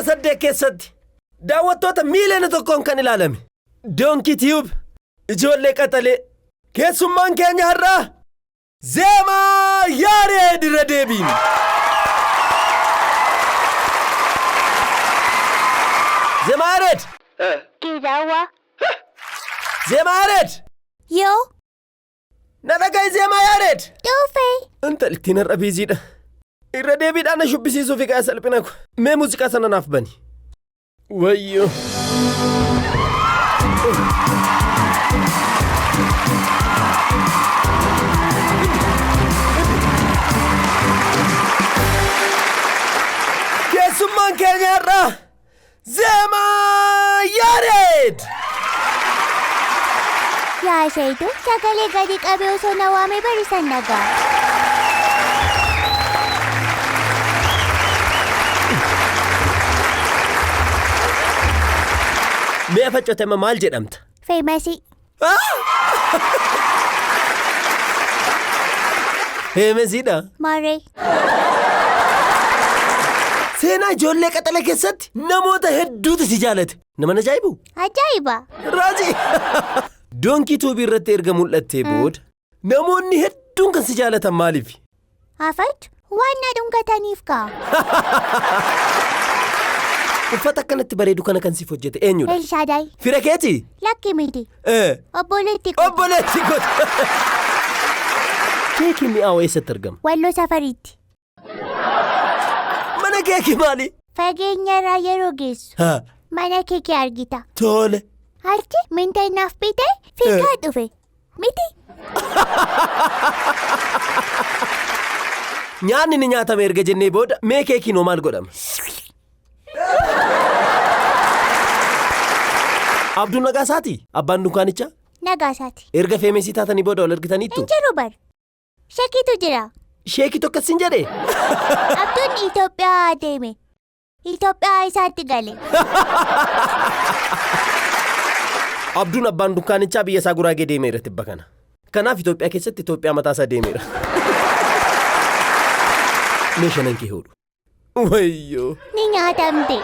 Guyyoota 8 keessatti daawwattoota miiliyoona 1n kan ilaalame. Donkey Tube ijoollee qaxalee keessummaan keenya har'aa Zeemaa Yaareed irra deebiin. Zeemaa Yaareed! Gidawa. Zeemaa Yaareed! Yoo. Na dhaga'i Zeemaa Yaareed! Dhufe. Intalittiin har'a biiziidha. Irra deebiidhaan na shubbisiisuuf egaa salphina ko. Mee muuziqaa sana naaf bani. Wayyoo. Keessummaan keenya har'aa Zeemaa Yaareed! Yaa Seetu, sagalee gadi qabee osoo na waamee barisan nagaa. Mee faccote amma maal jedhamta? Feemasii. Feemesiidha. Maarree. Seenaa ijoollee qaxalee keessatti namoota hedduutu si jaalate. Nama na ajaa'ibu? Ajaa'iba! Raajii! Donkey Tube irratti erga mul'attee booda namoonni hedduun kan si jaalatan maaliif? Afachu waan na dhungataniif kaa. Uffata akkanatti bareedu kana kan siif hojjete eenyudha? Elshaadaay. Fira keeti? Lakki miti. Obboleetti kooti. Obboleetti kooti. Keekii mi'aawu eessatti argama? Walloo safariitti. Mana keekii maali? Fageenya irraa yeroo geessu Haa, mana keekii argita. tole. Achi minta naaf bitee fiigaa dhufe. Miti. Nyaanni ni nyaatame erga jennee booda mee keekiin hoo maal godhama? Abduun nagaa isaatii? Abbaan dunkaanichaa? Nagaa isaati. Erga feemesii taatanii booda wal argitaniittu? Hin jiru bar. Sheekitu jira. Sheekii tokko sin jedhe? Abduun Itoophiyaa deeme. Itoophiyaa isaatti gale. Abduun abbaan dunkaanichaa biyya isaa Guraagee deemeera tibba kana. Kanaaf Itoophiyaa keessatti Itoophiyaa mataa isaa deemeera. Mee shanan kee hodhu. Wayyoo. Ni nyaatamte.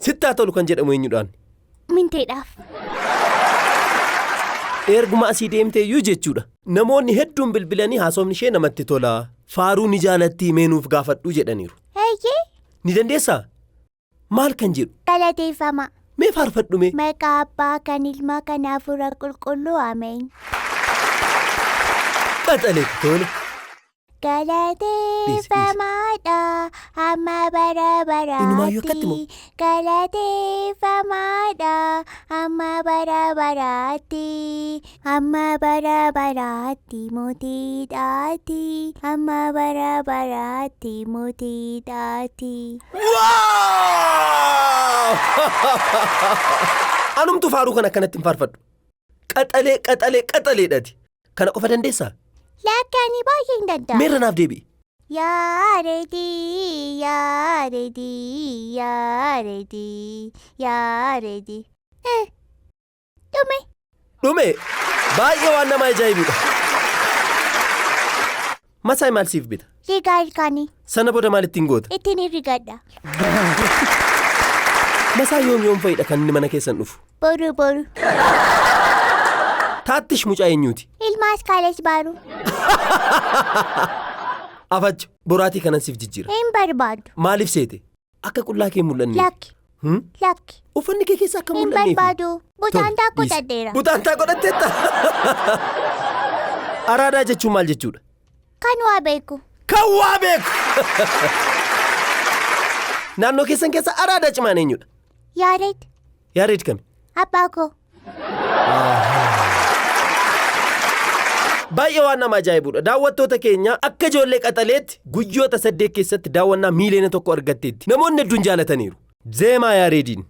Sitti haa tolu kan jedhamu eenyudhaan? Minteedhaaf. Erguma asii deemtee iyyuu jechuudha. Namoonni hedduun bilbilanii haasofni ishee namatti tola. Faaruu ni jaalattii mee nuuf gaafadhu jedhaniiru. Eeyyee. Ni dandeessaa? Maal kan jedhu? Galateeffama. Mee faarfadhu mee? Maqaa Abbaa kan Ilmaa kan Hafuura Qulqulluu Ameen. Qaxalee tole. Galateeffamaadha hamma bara Inumaayyuu akkatti moo? baraatti. Galateeffamaadha hamma bara baraatti. Hamma bara baraatti mootiidhaati. Hamma bara baraatti mootiidhaati. Waaw! Anumtu faaruu kana akkanatti hin faarfadhu. Qaxalee qaxalee qaxaleedhati. Kana qofa dandeessaa? Lakki ani baay'ee hin danda'a. Meerra naaf deebi'i. Yaaredii yaaredii yaaredii yaaredii. Dhume. Dhume baay'ee waan nama ajaa'ibudha. Masaay maal siif bita? Rigaa ilkaanii. Sana booda maal ittiin goota? Ittiin rigadha. Masaay yoom yoom fa'idha kan inni mana keessan dhufu? Boru boru. Taattish mucaa eenyuuti? Ilma Askaalees Baaruu. Afachu boraatii kanan siif jijjiira. Hin barbaadu. Maaliif seete? Akka qullaa kee hin mul'anneef. Lakki. Lakki. Uffanni kee keessa akka Hin mul'anneef. barbaadu. Butaantaa godhadheera. Butaantaa godhatteetta. Araadaa jechuun maal jechuudha? Kan waa beeku. Kan waa beeku. Naannoo keessan keessa araadaa cimaan eenyudha? Yaareed. Yaareed kami? Abbaa koo. Baay'ee waan nama ajaa'ibudha. Daawwattoota keenya akka ijoollee qaxaleetti guyyoota 8 keessatti daawwannaa miiliyoona 1 argatteetti. Namoonni hedduun jaalataniiru. Zeemaa Yaareediin.